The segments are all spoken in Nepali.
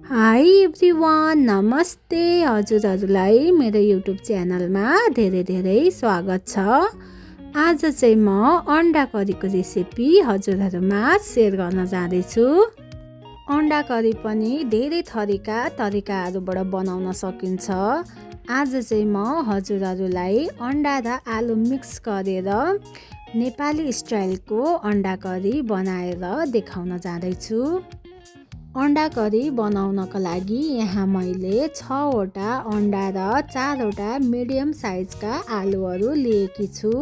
हाई एभ्रिवान, नमस्ते। हजुरहरूलाई मेरो युट्युब च्यानलमा धेरै धेरै स्वागत छ। आज चाहिँ म अन्डा करीको रेसिपी हजुरहरूमा सेयर गर्न जाँदैछु। अन्डा करी पनि धेरै थरीका तरिकाहरूबाट बनाउन सकिन्छ। आज चाहिँ म हजुरहरूलाई अन्डा र आलु मिक्स गरेर नेपाली स्टाइलको अन्डा करी बनाएर देखाउन जाँदैछु। अन्डा करी बनाउनको लागि यहाँ मैले 6वटा अन्डा र 4वटा मिडियम साइजका आलुहरू लिएकी छु।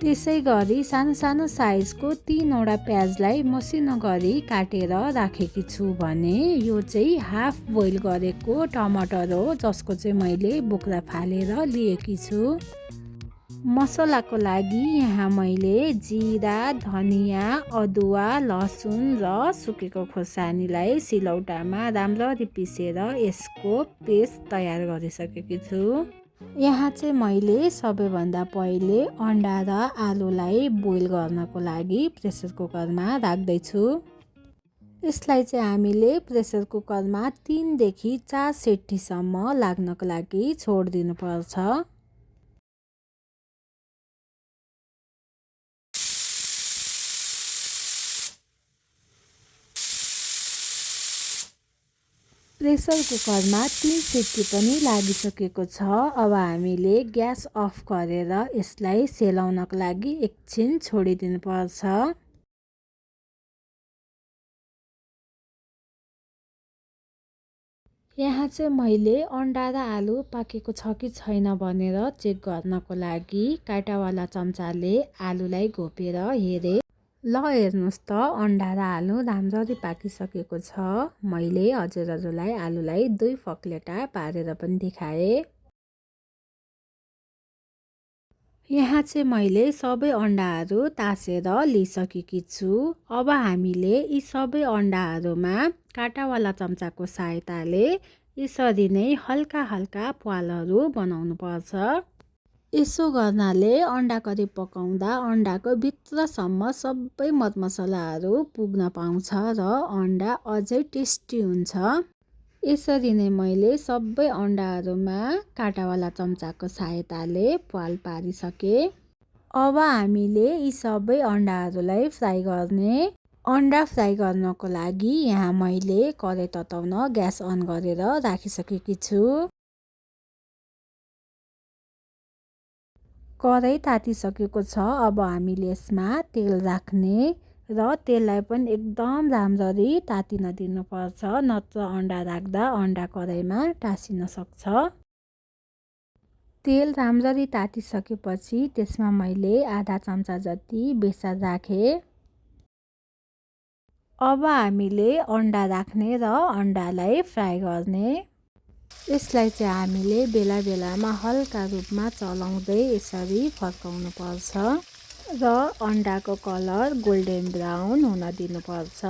त्यसै गरी सानो सानो साइजको 3वटा प्याजलाई मसिनो गरी काटेर राखेकी छु भने यो चाहिँ हाफ बोइल गरेको टमाटर हो, जसको चाहिँ मैले बोक्रा फालेर लिएकी छु। मसलाको लागि यहाँ मैले जिरा, धनियाँ, अदुवा, लसुन र सुकेको खोर्सानीलाई सिलौटामा राम्ररी पिसेर यसको पेस्ट तयार गरिसकेकी छु। यहाँ चाहिँ मैले सबैभन्दा पहिले अन्डा र आलुलाई बोइल गर्नको लागि प्रेसर कुकरमा राख्दैछु। यसलाई चाहिँ हामीले प्रेसर कुकरमा 3 देखि 4 सिटीसम्म लाग्नको लागि छोडिदिनु पर्छ। प्रेसर कुकरमा 3 सिटी पनि लागिसकेको छ। अब हामीले ग्यास अफ गरेर यसलाई सेलाउनको लागि एकछिन छोडिदिनु पर्छ। यहाँ चाहिँ मैले अन्डा र आलु पाकेको छ कि छैन भनेर चेक गर्नको लागि काँटावाला चम्चाले आलुलाई घोपेर हेरेँ। ल हेर्नुहोस् त, अन्डा र आलु राम्ररी पाकिसकेको छ। मैले हजुरहरूलाई आलुलाई 2 फक्लेटा पारेर पनि देखाएँ। यहाँ चाहिँ मैले सबै अन्डाहरू तासेर लिइसकेकी छु। अब हामीले यी सबै अन्डाहरूमा काँटावाला चम्चाको सहायताले यसरी नै हल्का हल्का प्वालहरू बनाउनु पर्छ। यसो गर्नाले अन्डा करी पकाउँदा अन्डाको भित्रसम्म सबै मसलाहरू पुग्न पाउँछ र अन्डा अझै टेस्टी हुन्छ। यसरी नै मैले सबै अन्डाहरूमा काँटावाला चम्चाको सहायताले प्वाल पारिसकेँ। अब हामीले यी सबै अन्डाहरूलाई फ्राई गर्ने। अन्डा फ्राई गर्नको लागि यहाँ मैले कराई तताउन ग्यास अन गरेर राखिसकेकी छु। कराई तातिसकेको छ। अब हामीले यसमा तेल राख्ने र तेललाई पनि एकदम राम्ररी तातिन दिनुपर्छ, नत्र अन्डा राख्दा अन्डा कराईमा टाँसिन सक्छ। तेल राम्ररी तातिसकेपछि त्यसमा मैले आधा चम्चा जति बेसार राखेँ। अब हामीले अन्डा राख्ने र अन्डालाई फ्राई गर्ने। यसलाई चाहिँ हामीले बेला बेलामा हल्का रूपमा चलाउँदै यसरी फर्काउनु पर्छ र अन्डाको कलर गोल्डन ब्राउन हुन दिनुपर्छ।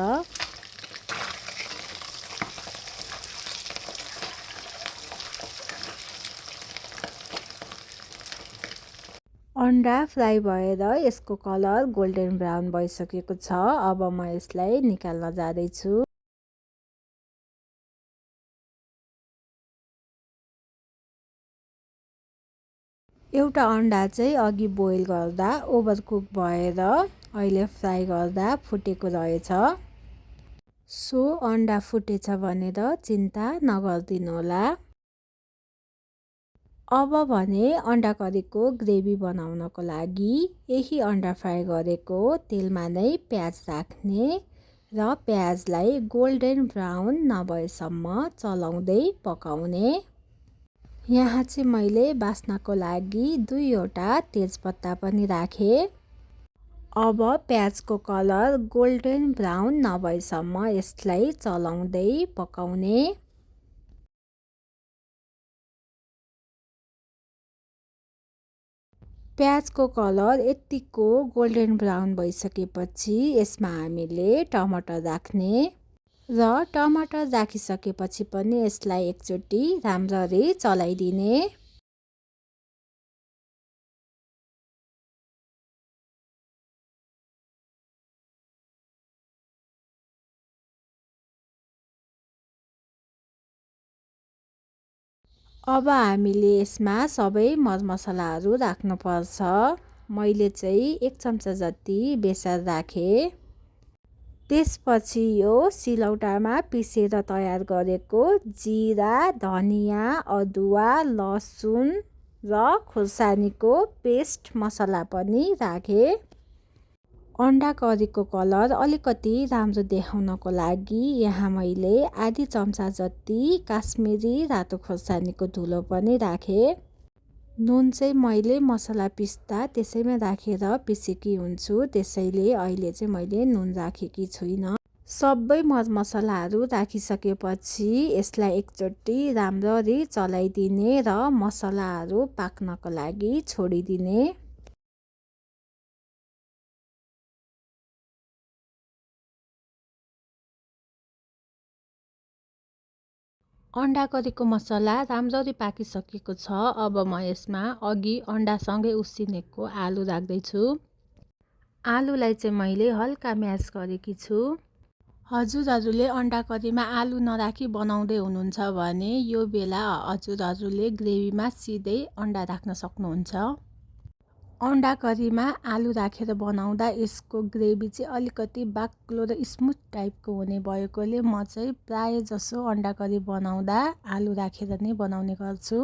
अन्डा फ्राई भएर यसको कलर गोल्डन ब्राउन भइसकेको छ। अब म यसलाई निकाल्न जाँदैछु। एउटा अन्डा चाहिँ अघि बोइल गर्दा ओभरकुक भएर अहिले फ्राई गर्दा फुटेको रहेछ। सो अन्डा फुटेछ भनेर चिन्ता नगरिदिनुहोला। अब भने अन्डा करीको ग्रेभी बनाउनको लागि यही अन्डा फ्राई गरेको तेलमा नै प्याज राख्ने र प्याजलाई गोल्डन ब्राउन नभएसम्म चलाउँदै पकाउने। यहाँ चाहिँ मैले बास्नाको लागि 2वटा तेजपत्ता पनि राखेँ। अब प्याजको कलर गोल्डन ब्राउन नभएसम्म यसलाई चलाउँदै पकाउने। प्याजको कलर यतिको गोल्डन ब्राउन भइसकेपछि यसमा हामीले टमाटर राख्ने र टमाटर राखिसकेपछि पनि यसलाई एकचोटि राम्ररी चलाइदिने। अब हामीले यसमा सबै मरमसलाहरू राख्नुपर्छ। मैले चाहिँ 1 चम्चा जति बेसार राखेँ। त्यसपछि यो सिलौटामा पिसेर तयार गरेको जिरा, धनियाँ, अदुवा, लसुन र खुर्सानीको पेस्ट मसला पनि राखेँ। अन्डा करीको कलर अलिकति राम्रो देखाउनको लागि यहाँ मैले आधी चम्चा जति काश्मिरी रातो खुर्सानीको धुलो पनि राखेँ। नुन चाहिँ मैले मसला पिस्दा त्यसैमा राखेर पिसेकी हुन्छु, त्यसैले अहिले चाहिँ मैले नुन राखेकी छुइनँ। सबै मरमसलाहरू राखिसकेपछि यसलाई एकचोटि राम्ररी चलाइदिने र मसलाहरू पाक्नको लागि छोडिदिने। अन्डा करीको मसला राम्ररी पाकिसकेको छ। अब म यसमा अघि अन्डासँगै उसिनेको आलु राख्दैछु। आलुलाई चाहिँ मैले हल्का म्यास गरेकी छु। हजुरहरूले अन्डा करीमा आलु नराखी बनाउँदै हुनुहुन्छ भने यो बेला हजुरहरूले ग्रेभीमा सिधै अन्डा राख्न सक्नुहुन्छ। अन्डा करीमा आलु राखेर बनाउँदा यसको ग्रेभी चाहिँ अलिकति बाक्लो र स्मुथ टाइपको हुने भएकोले म चाहिँ प्राय जसो अन्डा करी बनाउँदा आलु राखेर नै बनाउने गर्छु।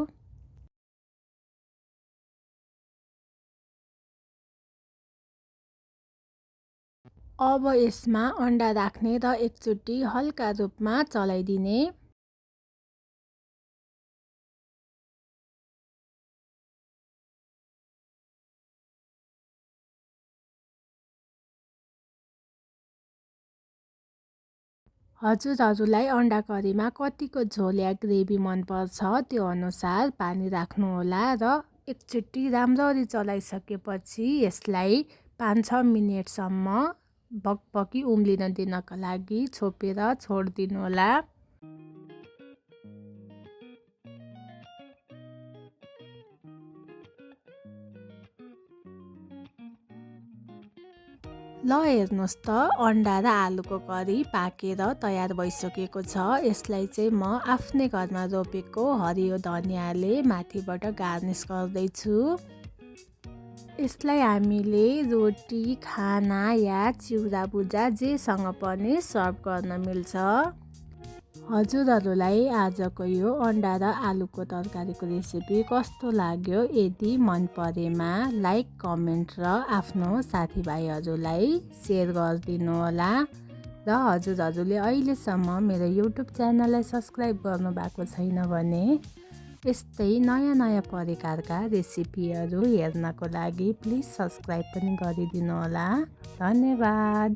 अब यसमा अन्डा राख्ने र एकचोटि हल्का रूपमा चलाइदिने। हजुरहरूलाई अन्डा करीमा कतिको झोल या ग्रेभी मनपर्छ त्यो अनुसार पानी राख्नुहोला र एकचोटि राम्ररी चलाइसकेपछि यसलाई 5-6 मिनेटसम्म भकभकी उम्लिन दिनको लागि छोपेर छोडिदिनुहोला। ल हेर्नुहोस् त अन्डा र आलुको करी पाकेर तयार भइसकेको छ। यसलाई चाहिँ म आफ्नै घरमा रोपेको हरियो धनियाँले माथिबाट गार्निस गर्दैछु। यसलाई हामीले रोटी, खाना या चिउरा भुजा जेसँग पनि सर्भ गर्न मिल्छ। हजुरहरूलाई आजको यो अन्डा र आलुको तरकारीको रेसिपी कस्तो लाग्यो? यदि मन परेमा लाइक, कमेन्ट र आफ्नो साथीभाइहरूलाई सेयर गरिदिनु होला। र हजुरहरूले अहिलेसम्म मेरो युट्युब च्यानललाई सब्सक्राइब गर्नुभएको छैन भने यस्तै नयाँ प्रकारका रेसिपीहरू हेर्नको लागि प्लिज सब्सक्राइब पनि गरिदिनु होला। धन्यवाद।